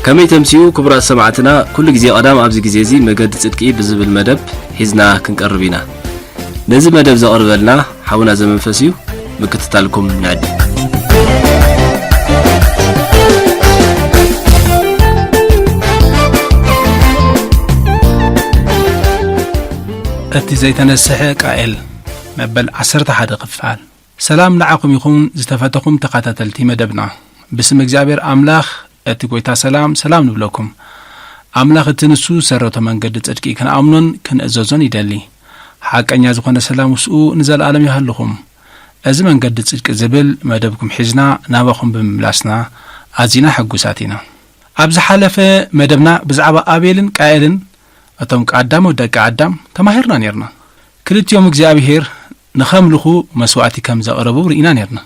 ከመይ ተምስዩ ክቡራት ሰማዕትና፣ ኩሉ ግዜ ቀዳም ኣብዚ ግዜ እዚ መገዲ ጽድቂ ብዝብል መደብ ሒዝና ክንቀርብ ኢና። ነዚ መደብ ዘቕርበልና ሓውና ዘመንፈስ እዩ፣ ምክትታልኩም ንዕድም። እቲ ዘይተነስሐ ቃኤል መበል ዓሰርተ ሓደ ክፋል። ሰላም ንዓኹም ይኹን ዝተፈተኹም ተኸታተልቲ መደብና። ብስም እግዚኣብሔር ኣምላኽ እቲ ጐይታ ሰላም ሰላም ንብለኩም። ኣምላኽ እቲ ንሱ ዝሰረቶ መንገዲ ጽድቂ ክንኣምኖን ክንእዘዞን ይደሊ። ሓቀኛ ዝኾነ ሰላም ምስኡ ንዘለኣለም ይሃልኹም። እዚ መንገዲ ጽድቂ ዝብል መደብኩም ሒዝና ናባኹም ብምምላስና ኣዚና ሕጉሳት ኢና። ኣብ ዝሓለፈ መደብና ብዛዕባ ኣቤልን ቃኤልን እቶም ቀዳሞት ደቂ ኣዳም ተማሂርና ኔርና። ክልቲኦም እግዚኣብሔር ንኸምልኹ መስዋእቲ ከም ዘቕረቡ ርኢና ኔርና።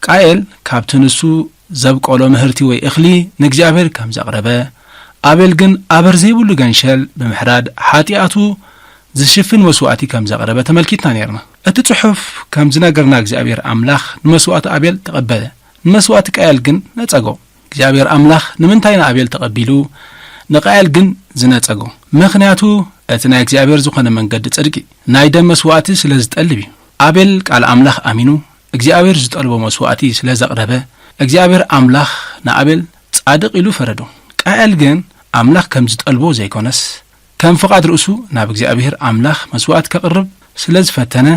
ቃኤል ካብቲ ንሱ ዘብቆሎ ምህርቲ ወይ እኽሊ ንእግዚኣብሔር ከም ዘቕረበ፣ ኣቤል ግን ኣበር ዘይብሉ ገንሸል ብምሕራድ ሓጢኣቱ ዝሽፍን መስዋእቲ ከም ዘቕረበ ተመልኪትና ኔርና። እቲ ጽሑፍ ከም ዝነገርና እግዚኣብሔር ኣምላኽ ንመስዋእቲ ኣቤል ተቐበለ፣ ንመስዋእቲ ቃኤል ግን ነጸጎ። እግዚኣብሔር ኣምላኽ ንምንታይ ንኣቤል ተቐቢሉ ንቃኤል ግን ዝነጸጎ? ምኽንያቱ እቲ ናይ እግዚኣብሔር ዝኾነ መንገዲ ጽድቂ ናይ ደም መስዋእቲ ስለ ዝጠልብ እዩ። ኣቤል ቃል ኣምላኽ ኣሚኑ እግዚኣብሔር ዝጠልቦ መስዋእቲ ስለ ዘቕረበ እግዚኣብሔር ኣምላኽ ንኣቤል ጻድቕ ኢሉ ፈረዶ። ቃኤል ግን ኣምላኽ ከም ዝጠልቦ ዘይኮነስ ከም ፍቓድ ርእሱ ናብ እግዚኣብሔር ኣምላኽ መስዋእቲ ከቕርብ ስለ ዝፈተነ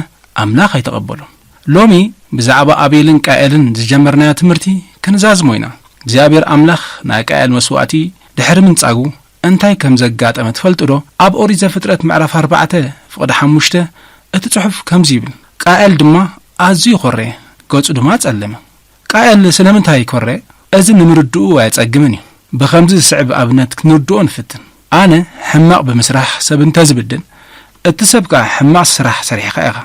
ኣምላኽ ኣይተቐበሎን። ሎሚ ብዛዕባ ኣቤልን ቃኤልን ዝጀመርናዮ ትምህርቲ ክንዛዝሞ ኢና። እግዚኣብሔር ኣምላኽ ናይ ቃኤል መስዋእቲ ድሕሪ ምንጻጉ እንታይ ከም ዘጋጠመ ትፈልጡ ዶ? ኣብ ኦሪት ዘፍጥረት ምዕራፍ ኣርባዕተ ፍቕዲ ሓሙሽተ እቲ ጽሑፍ ከምዚ ይብል፣ ቃኤል ድማ ኣዝዩ ኾረየ፣ ገጹ ድማ ጸለመ። ቃኤል ስለምንታይ ኮረ? እዚ ንምርድኡ ኣየጸግምን እዩ። ብኸምዚ ዝስዕብ ኣብነት ክንርድኦ ንፍትን። ኣነ ሕማቕ ብምስራሕ ሰብ እንተዝብድል፣ እቲ ሰብ ከኣ ሕማቕ ስራሕ ሰሪሕኻ ኢኻ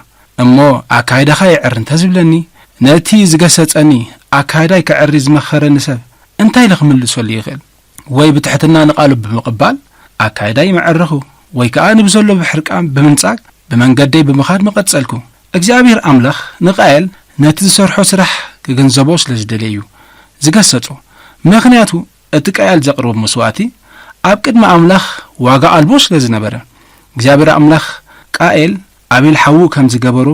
እሞ ኣካይዳኻ የዕር እንተዝብለኒ፣ ነቲ ዝገሰጸኒ ኣካይዳይ ከዕሪ ዝመኸረኒ ሰብ እንታይ ኢለ ክምልሰሉ ይኽእል? ወይ ብትሕትና ንቓሉ ብምቕባል ኣካይዳይ መዐረኹ፣ ወይ ከኣ ንብዘሎ ብሕርቃን ብምንጻግ ብመንገደይ ብምኻድ ምቐጸልኩ። እግዚኣብሔር ኣምላኽ ንቃየል ነቲ ዝሰርሖ ስራሕ ክግንዘቦ ስለ ዝደለየ እዩ ዝገሰጾ። ምኽንያቱ እቲ ቃየል ዘቕርቦ መስዋእቲ ኣብ ቅድሚ ኣምላኽ ዋጋ ኣልቦ ስለ ዝነበረ። እግዚኣብሔር ኣምላኽ ቃኤል ኣቤል ሓዉ ከም ዝገበሮ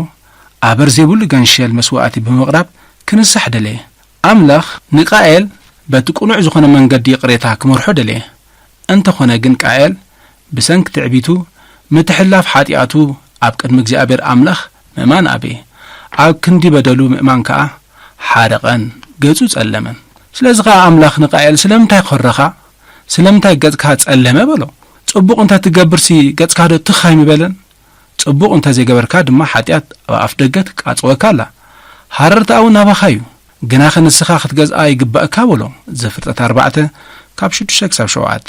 ኣበር ዘይብሉ ገንሸል መስዋእቲ ብምቕራብ ክንሳሕ ደለየ። ኣምላኽ ንቃኤል በቲ ቅኑዕ ዝኾነ መንገዲ ይቕሬታ ክመርሖ ደለየ። እንተኾነ ግን ቃኤል ብሰንኪ ትዕቢቱ ምትሕልላፍ ሓጢኣቱ ኣብ ቅድሚ እግዚኣብሔር ኣምላኽ ምእማን ኣበየ። ኣብ ክንዲ በደሉ ምእማን ከኣ ሓረቐን፣ ገጹ ጸለመን። ስለዚ ኸኣ ኣምላኽ ንቃኤል ስለምንታይ ኾረኻ? ስለምንታይ ገጽካ ጸለመ? በሎ። ጽቡቕ እንተ ትገብርሲ ገጽካ ዶ ትኽ ኣይምበለን? ጽቡቕ እንተ ዘይገበርካ ድማ ሓጢኣት ኣብ ኣፍ ደገ ትቃጸወካ ኣላ። ሃረርታ እውን ናባኻ እዩ። ግናኸ ንስኻ ክትገዝኣ ይግባእካ በሎ። ዘፍጥረት ኣርባዕተ ካብ ሽዱሽተ ክሳብ ሸውዓተ።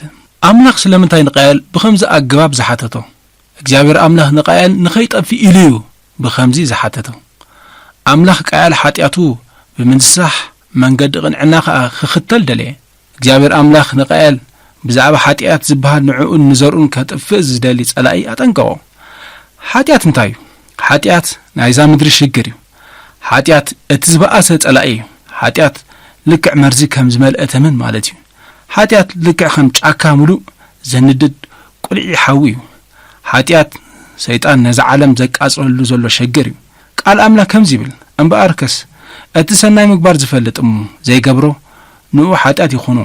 ኣምላኽ ስለምንታይ ንቃየል ብኸምዚ ኣገባብ ዝሓተቶ? እግዚኣብሔር ኣምላኽ ንቃየል ንኸይጠፍእ ኢሉ እዩ ብኸምዚ ዝሓተቶ። ኣምላኽ ቃየል ሓጢኣቱ ብምንሳሕ መንገዲ ቅንዕና ኸኣ ክኽተል ደለየ። እግዚኣብሔር ኣምላኽ ንቃየል ብዛዕባ ሓጢኣት ዝበሃል ንዕኡን ንዘርኡን ከጥፍእ ዝደሊ ጸላኢ ኣጠንቀቖ። ሓጢኣት እንታይ እዩ? ሓጢኣት ናይዛ ምድሪ ሽግር እዩ። ሓጢኣት እቲ ዝበኣሰ ጸላኢ እዩ። ሓጢኣት ልክዕ መርዚ ከም ዝመልአ ተመን ማለት እዩ። ሓጢኣት ልክዕ ከም ጫካ ምሉእ ዘንድድ ቁልዒ ሓዊ እዩ። ሓጢኣት ሰይጣን ነዛ ዓለም ዘቃጽለሉ ዘሎ ሸግር እዩ። ቃል ኣምላኽ ከምዚ ይብል፣ እምበኣርከስ እቲ ሰናይ ምግባር ዝፈልጥ እሞ ዘይገብሮ ንኡ ሓጢኣት ይኹኖ።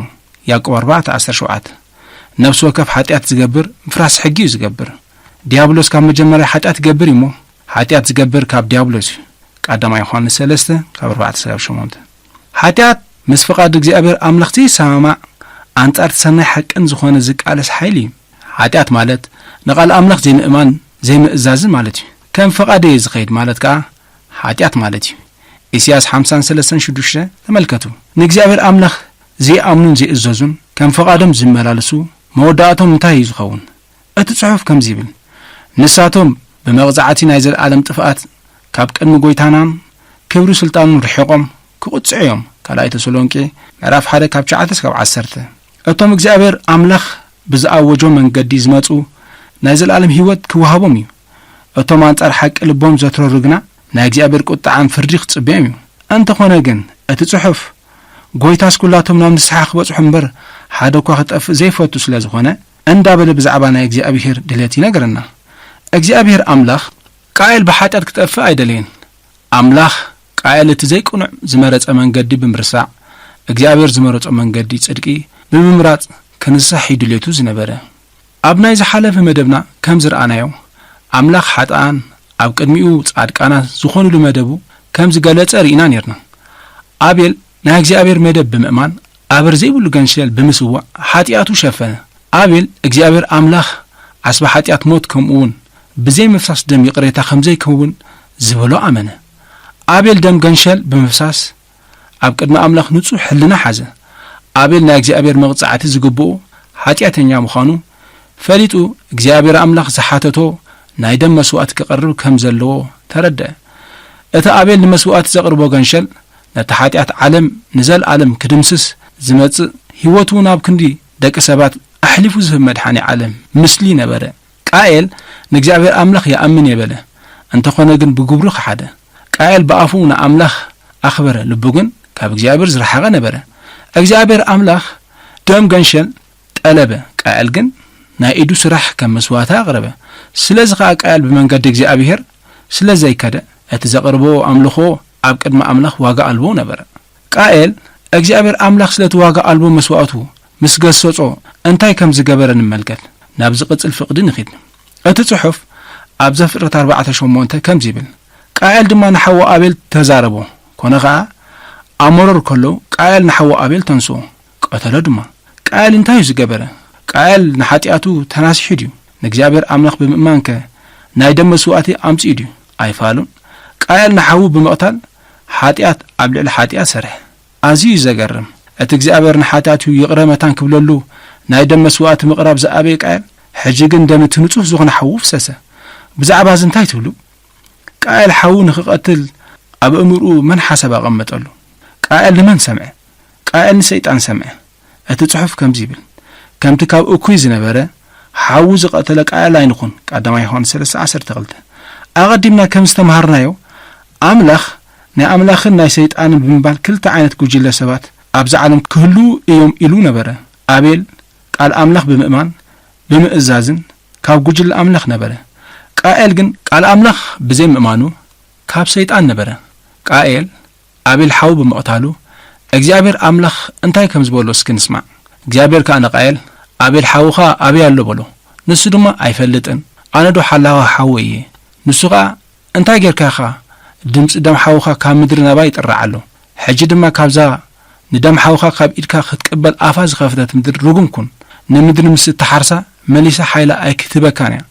ያዕቆብ ኣርባዕተ ዓሰርተ ሸውዓተ። ነፍሲ ወከፍ ሓጢኣት ዝገብር ምፍራስ ሕጊ እዩ ዝገብር። ዲያብሎስ ካብ መጀመርያ ሓጢኣት ይገብር እዩ እሞ፣ ሓጢኣት ዝገብር ካብ ዲያብሎስ እዩ። ቀዳማይ ዮሃንስ ሰለስተ ካብ ኣርባዕተ ክሳብ ሸሞንተ። ሓጢኣት ምስ ፍቓድ እግዚኣብሔር ኣምላኽ ዘይሰማማዕ፣ ኣንጻር እቲ ሰናይ ሓቅን ዝኾነ ዝቃለስ ሓይሊ እዩ። ሓጢኣት ማለት ንቓል ኣምላኽ ዘይምእማን፣ ዘይምእዛዝን ማለት እዩ። ከም ፍቓደይ ዝኸይድ ማለት ከኣ ሓጢኣት ማለት እዩ። ኢሳያስ ሓምሳን ሰለስተን ሽዱሽተ ተመልከቱ። ንእግዚኣብሔር ኣምላኽ ዘይኣምኑን ዘይእዘዙን፣ ከም ፍቓዶም ዝመላለሱ፣ መወዳእቶም እንታይ እዩ ዝኸውን? እቲ ጽሑፍ ከምዚ ይብል፣ ንሳቶም ብመቕጻዕቲ ናይ ዘለኣለም ጥፍኣት ካብ ቅድሚ ጐይታናን ክብሪ ስልጣኑን ርሒቖም ክቕጽዑ እዮም። ካልኣይ ተሰሎንቄ ምዕራፍ ሓደ ካብ ትሽዓተ እስካብ ዓሰርተ። እቶም እግዚኣብሔር ኣምላኽ ብዝኣወጆ መንገዲ ዝመጹ ናይ ዘለኣለም ህይወት ክወሃቦም እዩ። እቶም ኣንጻር ሓቂ ልቦም ዘትረሩ ግና ናይ እግዚኣብሔር ቁጥዓን ፍርዲ ክጽበዮም እዩ። እንተኾነ ግን እቲ ጽሑፍ፣ ጐይታስ ኵላቶም ናብ ንስሓ ክበጽሑ እምበር ሓደ እኳ ክጠፍእ ዘይፈቱ ስለ ዝኾነ፣ እንዳበለ ብዛዕባ ናይ እግዚኣብሔር ድሌት ይነግረና። እግዚኣብሔር ኣምላኽ ቃየል ብሓጢኣት ክጠፍእ ኣይደለየን። ኣምላኽ ቃየል እቲ ዘይቅኑዕ ዝመረጸ መንገዲ ብምርሳዕ፣ እግዚኣብሔር ዝመረጾ መንገዲ ጽድቂ ብምምራጽ ክንስሕ እዩ ድሌቱ ዝነበረ። ኣብ ናይ ዝሓለፈ መደብና ከም ዝረኣናዮ፣ ኣምላኽ ሓጥኣን ኣብ ቅድሚኡ ጻድቃናት ዝኾኑሉ መደቡ ከም ዝገለጸ ርኢና ኔርና። ኣቤል ናይ እግዚኣብሔር መደብ ብምእማን ኣበር ዘይብሉ ገንሸል ብምስዋእ ሓጢኣቱ ሸፈነ። ኣቤል እግዚኣብሔር ኣምላኽ ዓስቢ ሓጢኣት ሞት ከምኡውን ብዘይ ምፍሳስ ደም ይቕሬታ ከም ዘይከውን ዝበሎ ኣመነ። ኣቤል ደም ገንሸል ብምፍሳስ ኣብ ቅድሚ ኣምላኽ ንጹሕ ሕልና ሓዘ። ኣቤል ናይ እግዚኣብሔር መቕጻዕቲ ዝግብኦ ሓጢኣተኛ ምዃኑ ፈሊጡ እግዚኣብሔር ኣምላኽ ዝሓተቶ ናይ ደም መስዋእቲ ክቐርብ ከም ዘለዎ ተረድአ። እቲ ኣቤል ንመስዋእቲ ዘቕርቦ ገንሸል ነቲ ሓጢኣት ዓለም ንዘለኣለም ክድምስስ ዝመጽእ ህይወቱ ናብ ክንዲ ደቂ ሰባት ኣሕሊፉ ዝህብ መድሓኒ ዓለም ምስሊ ነበረ። ቃኤል ንእግዚኣብሔር ኣምላኽ ይኣምን የበለ፣ እንተኾነ ግን ብግብሩ ከሓደ። ቃኤል ብኣፉ ንኣምላኽ ኣኽበረ፣ ልቡ ግን ካብ እግዚኣብሔር ዝረሓቐ ነበረ። እግዚኣብሔር ኣምላኽ ደም ገንሸል ጠለበ፣ ቃኤል ግን ናይ ኢዱ ስራሕ ከም መስዋእቲ ኣቕረበ። ስለዚ ኸኣ ቃኤል ብመንገዲ እግዚኣብሔር ስለ ዘይከደ፣ እቲ ዘቕርቦ ኣምልኾ ኣብ ቅድሚ ኣምላኽ ዋጋ ኣልቦ ነበረ። ቃኤል እግዚኣብሔር ኣምላኽ ስለቲ ዋጋ ኣልቦ መስዋእቱ ምስ ገሰጾ እንታይ ከም ዝገበረ ንመልከት። ናብ ዝቕጽል ፍቕዲ ንኺድ። እቲ ጽሑፍ ኣብ ዘፍጥረት ኣርባዕተ ሸሞንተ ከምዚ ይብል፣ ቃኤል ድማ ንሓዉ ኣቤል ተዛረቦ፣ ኮነ ኸኣ ኣብ መሮር ከለዉ ቃኤል ንሓዉ ኣቤል ተንስኦ፣ ቀተሎ ድማ። ቃኤል እንታይ እዩ ዝገበረ? ቃኤል ንሓጢኣቱ ተናሲሑ ድዩ? ንእግዚኣብሔር ኣምላኽ ብምእማንከ ናይ ደም መስዋእቲ ኣምጺኡ ድዩ? ኣይፋሉን። ቃኤል ንሓዉ ብምቕታል ሓጢኣት ኣብ ልዕሊ ሓጢኣት ሰርሐ። ኣዝዩ እዩ ዘገርም። እቲ እግዚኣብሔር ንሓጢኣቱ ይቕረ መታን ክብለሉ ናይ ደም መስዋእቲ ምቕራብ ዝኣበየ ቃኤል፣ ሕጂ ግን ደም እቲ ንጹህ ዝኾነ ሓዉ ፍሰሰ። ብዛዕባ እዚ እንታይ ትብሉ? ቃኤል ሓዉ ንኽቐትል ኣብ ኣእምርኡ መን ሓሳብ ኣቐመጠሉ? ቃኤል ንመን ሰምዐ? ቃኤል ንሰይጣን ሰምዐ። እቲ ጽሑፍ ከምዚ ይብል፣ ከምቲ ካብ እኩይ ዝነበረ ሓዉ ዝቐተለ ቃኤል ኣይንኹን። ቀዳማይ ዮሃንስ ሰለስተ ዓሰርተ ክልተ። ኣቐዲምና ከም ዝተምሃርናዮ፣ ኣምላኽ ናይ ኣምላኽን ናይ ሰይጣንን ብምባል ክልተ ዓይነት ጉጅለ ሰባት ኣብዛ ዓለም ክህልዉ እዮም ኢሉ ነበረ። ኣቤል ቃል ኣምላኽ ብምእማን ብምእዛዝን ካብ ጉጅለ ኣምላኽ ነበረ። ቃኤል ግን ቃል ኣምላኽ ብዘይምእማኑ ካብ ሰይጣን ነበረ። ቃኤል ኣቤል ሓዉ ብምቕታሉ እግዚኣብሔር ኣምላኽ እንታይ ከም ዝበሎ እስኪ ንስማዕ። እግዚኣብሔር ከኣ ንቃኤል፣ "ኣቤል ሓውኻ ኣበይ ኣሎ?" በሎ። ንሱ ድማ፣ "ኣይፈልጥን፣ ኣነ ዶ ሓላዊ ሓዉ እየ?" ንሱ ኸኣ፣ "እንታይ ጌርካ ኢኻ? ድምጺ ደም ሓውኻ ካብ ምድሪ ናባይ ይጥራዕ ኣሎ። ሕጂ ድማ ካብዛ ንደም ሓውኻ ካብ ኢድካ ክትቅበል ኣፋ ዝኸፈተት ምድሪ ርጉም ኩን። ንምድሪ ምስ እትሓርሳ መሊሳ ሓይላ ኣይክትህበካን እያ።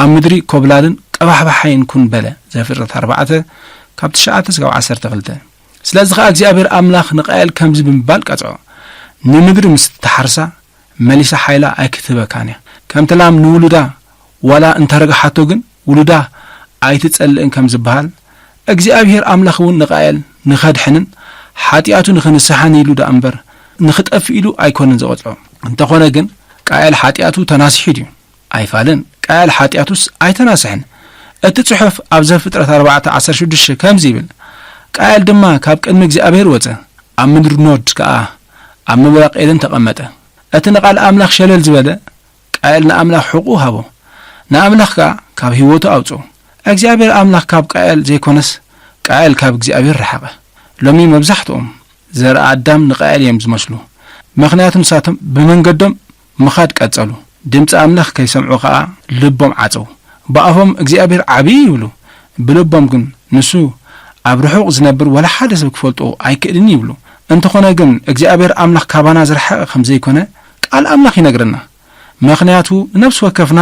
ኣብ ምድሪ ኮብላልን ቀባሕባሓይን ኩን" በለ። ዘፍጥረት ኣርባዕተ ካብ ትሽዓተ እስካብ ዓሰርተ ክልተ። ስለዚ ኸኣ እግዚኣብሔር ኣምላኽ ንቃኤል ከምዚ ብምባል ቀጽዖ፣ "ንምድሪ ምስ እትሓርሳ መሊሳ ሓይላ ኣይክትህበካን እያ። ከምቲ ላም ንውሉዳ ዋላ እንተረግሓቶ ግን ውሉዳ ኣይትጸልእን" ከም ዝበሃል፣ እግዚኣብሔር ኣምላኽ እውን ንቃኤል ንኸድሕንን ሓጢኣቱ ንኽንስሓን ኢሉ ደኣ እምበር ንኽጠፍእ ኢሉ ኣይኮነን ዝቐጽዖ። እንተኾነ ግን ቃኤል ሓጢኣቱ ተናሲሑ ድዩ? ኣይፋልን። ቃኤል ሓጢኣቱስ ኣይተናስሐን። እቲ ጽሑፍ ኣብ ዘፍጥረት ኣርባዕተ ዓሰርተ ሽዱሽተ ከምዚ ይብል፣ "ቃኤል ድማ ካብ ቅድሚ እግዚኣብሔር ወጸ፣ ኣብ ምድሪ ኖድ ከኣ ኣብ ምብራቕ ኤደን ተቐመጠ።" እቲ ንቓል ኣምላኽ ሸለል ዝበለ ቃኤል ንኣምላኽ ሕቑኡ ሃቦ፣ ንኣምላኽ ከኣ ካብ ህይወቱ ኣውጽኦ። እግዚኣብሔር ኣምላኽ ካብ ቃኤል ዘይኮነስ፣ ቃኤል ካብ እግዚኣብሔር ረሓቐ። ሎሚ መብዛሕትኦም ዘርኢ ኣዳም ንቃኤል እዮም ዝመስሉ። ምኽንያቱ ንሳቶም ብመንገዶም ምኻድ ቀጸሉ። ድምጺ ኣምላኽ ከይሰምዑ ኸኣ ልቦም ዓጸዉ። ብኣፎም እግዚኣብሔር ዓብዪ ይብሉ፣ ብልቦም ግን ንሱ ኣብ ርሑቕ ዝነብር ወላ ሓደ ሰብ ክፈልጦ ኣይክእልን ይብሉ። እንተኾነ ግን እግዚኣብሔር ኣምላኽ ካባና ዝረሓቐ ከም ዘይኮነ ቃል ኣምላኽ ይነግረና። ምኽንያቱ ንነፍሲ ወከፍና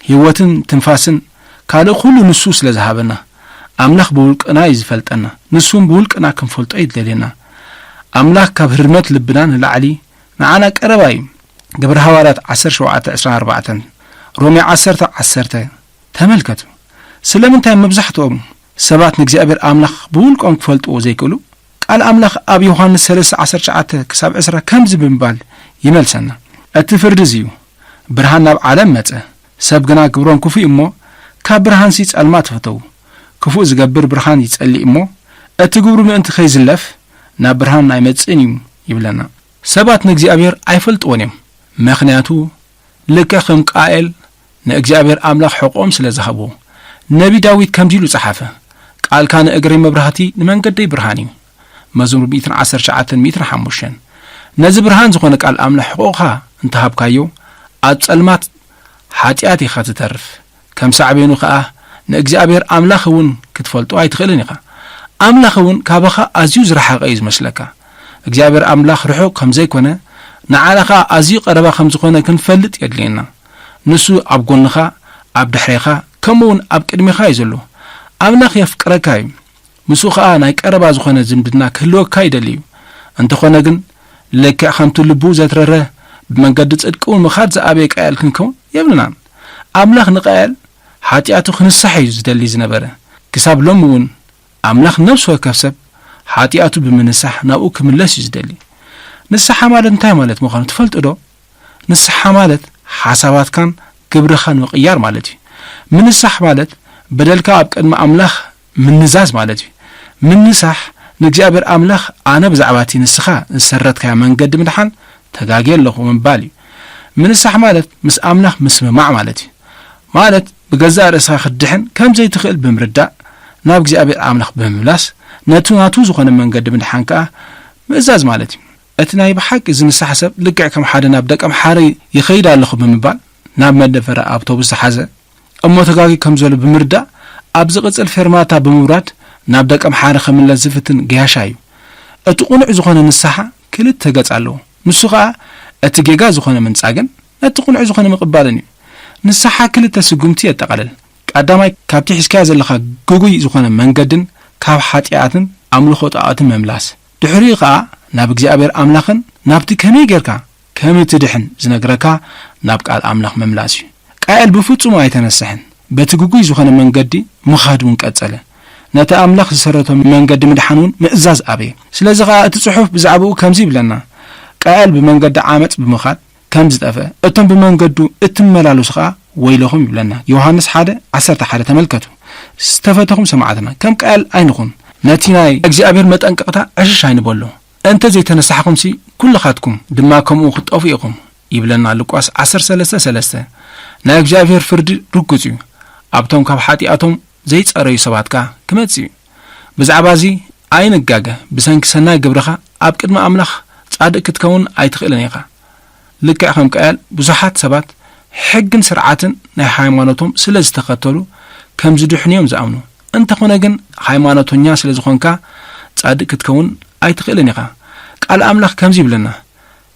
ህይወትን ትንፋስን ካልእ ኩሉ ንሱ ስለ ዝሃበና፣ ኣምላኽ ብውልቅና እዩ ዝፈልጠና፣ ንሱ እውን ብውልቅና ክንፈልጦ እዩ ዝደልየና። ኣምላኽ ካብ ህርመት ልብና ንላዕሊ ንዓና ቀረባ እዩ። ግብሪ ሃዋርያት ዓሰርተ ሸውዓተ ዕስራን ኣርባዕተን፣ ሮሜ ዓሰርተ ዓሰርተ። ተመልከቱ፣ ስለምንታይ መብዛሕትኦም ሰባት ንእግዚኣብሔር ኣምላኽ ብውልቆም ክፈልጥዎ ዘይክእሉ? ቃል ኣምላኽ ኣብ ዮሃንስ ሰለስተ ዓሰርተ ትሽዓተ ክሳብ ዕስራ ከምዚ ብምባል ይመልሰና፣ "እቲ ፍርዲ እዚ እዩ፣ ብርሃን ናብ ዓለም መጸ፣ ሰብ ግና ግብሮም ክፉእ እሞ፣ ካብ ብርሃንሲ ጸልማት ፈተዉ። ክፉእ ዝገብር ብርሃን ይጸልእ እሞ፣ እቲ ግብሩ ምእንቲ ከይዝለፍ፣ ናብ ብርሃን ኣይመጽእን እዩ" ይብለና። ሰባት ንእግዚኣብሔር ኣይፈልጥዎን እዮም። ምኽንያቱ፣ ልክዕ ከም ቃኤል ንእግዚኣብሔር ኣምላኽ ሕቖኦም ስለ ዝሃብዎ። ነቢ ዳዊት ከምዚ ኢሉ ጸሓፈ፣ "ቃልካ ንእግረይ መብራህቲ፣ ንመንገደይ ብርሃን እዩ።" መዝሙር ሚእትን ዓሰርተ ትሽዓተን ሚእትን ሓሙሽተን። ነዚ ብርሃን ዝኾነ ቃል ኣምላኽ ሕቖኻ እንተሃብካዮ፣ ኣብ ጸልማት ሓጢኣት ኢኻ ትተርፍ። ከም ሳዕቤኑ ከኣ ንእግዚኣብሔር ኣምላኽ እውን ክትፈልጦ ኣይትኽእልን ኢኻ። ኣምላኽ እውን ካባኻ ኣዝዩ ዝረሓቐ እዩ ዝመስለካ። እግዚኣብሔር ኣምላኽ ርሑቕ ከም ዘይኮነ፣ ንዓና ከኣ ኣዝዩ ቀረባ ከም ዝኾነ ክንፈልጥ የድልየና። ንሱ ኣብ ጎንኻ፣ ኣብ ድሕሬኻ፣ ከምኡ እውን ኣብ ቅድሜኻ እዩ ዘሎ። ኣምላኽ የፍቅረካ እዩ። ምስኡ ኸኣ ናይ ቀረባ ዝኾነ ዝምድና ክህልወካ ይደሊ እዩ። እንተኾነ ግን፣ ልክዕ ከምቲ ልቡ ዘትረረ፣ ብመንገዲ ጽድቂ እውን ምኻድ ዝኣበየ ቃየል ክንከውን የብልናን። ኣምላኽ ንቃየል ሓጢኣቱ ክንሳሕ እዩ ዝደሊ ዝነበረ። ክሳብ ሎሚ እውን ኣምላኽ ነፍሲ ወከፍ ሰብ ሓጢኣቱ ብምንሳሕ ናብኡ ክምለስ እዩ ዝደሊ። ንስሓ ማለት እንታይ ማለት ምዃኑ ትፈልጡ ዶ? ንስሓ ማለት ሓሳባትካን ግብርኻን ምቕያር ማለት እዩ። ምንሳሕ ማለት በደልካ ኣብ ቅድሚ ኣምላኽ ምንዛዝ ማለት እዩ። ምንሳሕ ንእግዚኣብሔር ኣምላኽ ኣነ ብዛዕባ እቲ ንስኻ ዝሰረትካዮ መንገዲ ምድሓን ተጋግየ ኣለኹ ምባል እዩ። ምንሳሕ ማለት ምስ ኣምላኽ ምስምማዕ ማለት እዩ። ማለት ብገዛእ ርእስኻ ክትድሕን ከም ዘይትኽእል ብምርዳእ ናብ እግዚኣብሔር ኣምላኽ ብምምላስ ነቲ ናቱ ዝኾነ መንገዲ ምድሓን ከኣ ምእዛዝ ማለት እዩ። እቲ ናይ ብሓቂ ዝንሳሕ ሰብ ልክዕ ከም ሓደ ናብ ደቀምሓረ ይኸይድ ኣለኹ ብምባል ናብ መደፈሪ ኣውቶቡስ ዝሓዘ እሞ ተጋጊ ከም ዘሎ ብምርዳእ ኣብ ዝቕጽል ፌርማታ ብምውራድ ናብ ደቀምሓረ ክምለስ ዝፍትን ገያሻ እዩ። እቲ ቅኑዕ ዝኾነ ንስሓ ክልተ ገጽ ኣለዎ። ንሱ ኸኣ እቲ ጌጋ ዝኾነ ምንጻግን ነቲ ቅኑዕ ዝኾነ ምቕባልን እዩ። ንስሓ ክልተ ስጉምቲ የጠቓልል። ቀዳማይ፣ ካብቲ ሒዝካዮ ዘለኻ ግጉይ ዝኾነ መንገድን ካብ ሓጢኣትን ኣምልኾ ጣኦትን ምምላስ። ድሕሪኡ ኸኣ ናብ እግዚኣብሔር ኣምላኽን ናብቲ ከመይ ጌርካ ከም እትድሕን ዝነግረካ ናብ ቃል ኣምላኽ ምምላስ እዩ። ቃየል ብፍጹም ኣይተነስሐን። በቲ ግጉይ ዝኾነ መንገዲ ምኻድ እውን ቀጸለ። ነቲ ኣምላኽ ዝሰረቶ መንገዲ ምድሓን እውን ምእዛዝ ኣበየ። ስለዚ ኸኣ እቲ ጽሑፍ ብዛዕባኡ ከምዚ ይብለና፣ "ቃየል ብመንገዲ ዓመጽ ብምኻድ ከም ዝጠፍአ፣ እቶም ብመንገዱ እትመላለሱ ኸኣ ወይለኹም" ይብለና። ዮሃንስ ሓደ ዓሰርተ ሓደ ተመልከቱ። ዝተፈተኹም ሰማዕትና፣ ከም ቃየል ኣይንኹን። ነቲ ናይ እግዚኣብሔር መጠንቀቕታ ዕሽሽ ኣይንበሎ። እንተ ዘይተነሳሕኹምሲ፣ ኩልኻትኩም ድማ ከምኡ ክትጠፍኡ ኢኹም፣ ይብለና ሉቃስ ዓሰርተ ሰለስተ ሰለስተ። ናይ እግዚኣብሔር ፍርዲ ርጉጽ እዩ። ኣብቶም ካብ ሓጢኣቶም ዘይጸረዩ ሰባት ከኣ ክመጽእ እዩ። ብዛዕባ እዚ ኣይንጋገ፣ ብሰንኪ ሰናይ ግብርኻ ኣብ ቅድሚ ኣምላኽ ጻድቕ ክትከውን ኣይትኽእልን ኢኻ። ልክዕ ከም ቃየል፣ ብዙሓት ሰባት ሕግን ስርዓትን ናይ ሃይማኖቶም ስለ ዝተኸተሉ ከም ዝድሕኑ እዮም ዝኣምኑ። እንተኾነ ግን፣ ሃይማኖተኛ ስለ ዝኾንካ ጻድቕ ክትከውን ኣይትኽእልን ኢኻ። ቃል ኣምላኽ ከምዚ ይብለና፣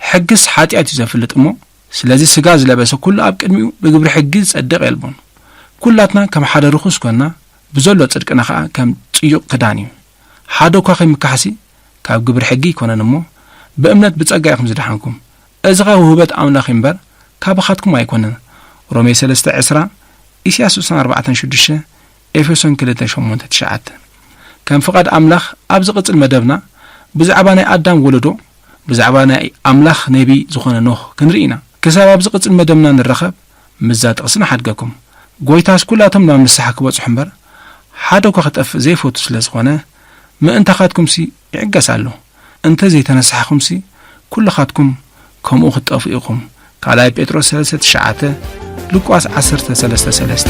"ሕግስ ሓጢኣት እዩ ዘፍልጥ እሞ፣ ስለዚ ስጋ ዝለበሰ ኩሉ ኣብ ቅድሚኡ ብግብሪ ሕጊ ዝጸድቕ የልቦን። ኩላትና ከም ሓደ ርኹስ ኮንና፣ ብዘሎ ጽድቅና ኸኣ ከም ጽዩቕ ክዳን እዩ። ሓደ እኳ ከይምካሕሲ ካብ ግብሪ ሕጊ ኣይኮነን እሞ፣ ብእምነት ብጸጋ ኢኹም ዝደሓንኩም። እዚ ኸኣ ውህበት ኣምላኽ እዩ እምበር፣ ካባኻትኩም ኣይኮነን።" ሮሜ ሰለስተ ዕስራ፣ ኢሳያስ ስሳን ኣርባዕተን ሽዱሽተ፣ ኤፌሶን ክልተ ሸሞንተ ትሽዓተ። ከም ፍቓድ ኣምላኽ፣ ኣብ ዝቕጽል መደብና፣ ብዛዕባ ናይ ኣዳም ወለዶ፣ ብዛዕባ ናይ ኣምላኽ ነቢ ዝኾነ ኖህ ክንርኢ ኢና። ክሳብ ኣብ ዝቕጽል መደብና ንራኸብ፣ ምስዛ ጥቕሲ ንሓድገኩም። ጎይታስ፣ ኩላቶም ናብ ንስሓ ክበጽሑ እምበር፣ ሓደ እኳ ክጠፍእ ዘይፈቱ ስለ ዝኾነ፣ ምእንታኻትኩምሲ ይዕገስ ኣሎ። እንተ ዘይተነሳሕኹምሲ፣ ኩልኻትኩም ከምኡ ክትጠፍኡ ኢኹም። ካልኣይ ጴጥሮስ ሰለስተ ትሽዓተ፣ ሉቃስ ዓሰርተ ሰለስተ ሰለስተ።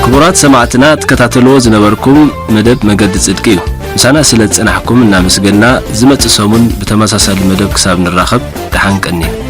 ክቡራት ሰማዕትና፣ ትከታተልዎ ዝነበርኩም መደብ መገዲ ጽድቂ እዩ። ምሳና ስለ ዝጸናሕኩም እናመስገንና፣ ዝመጽእ ሰሙን ብተመሳሳሊ መደብ ክሳብ ንራኸብ፣ ደሓን ቀንዩ።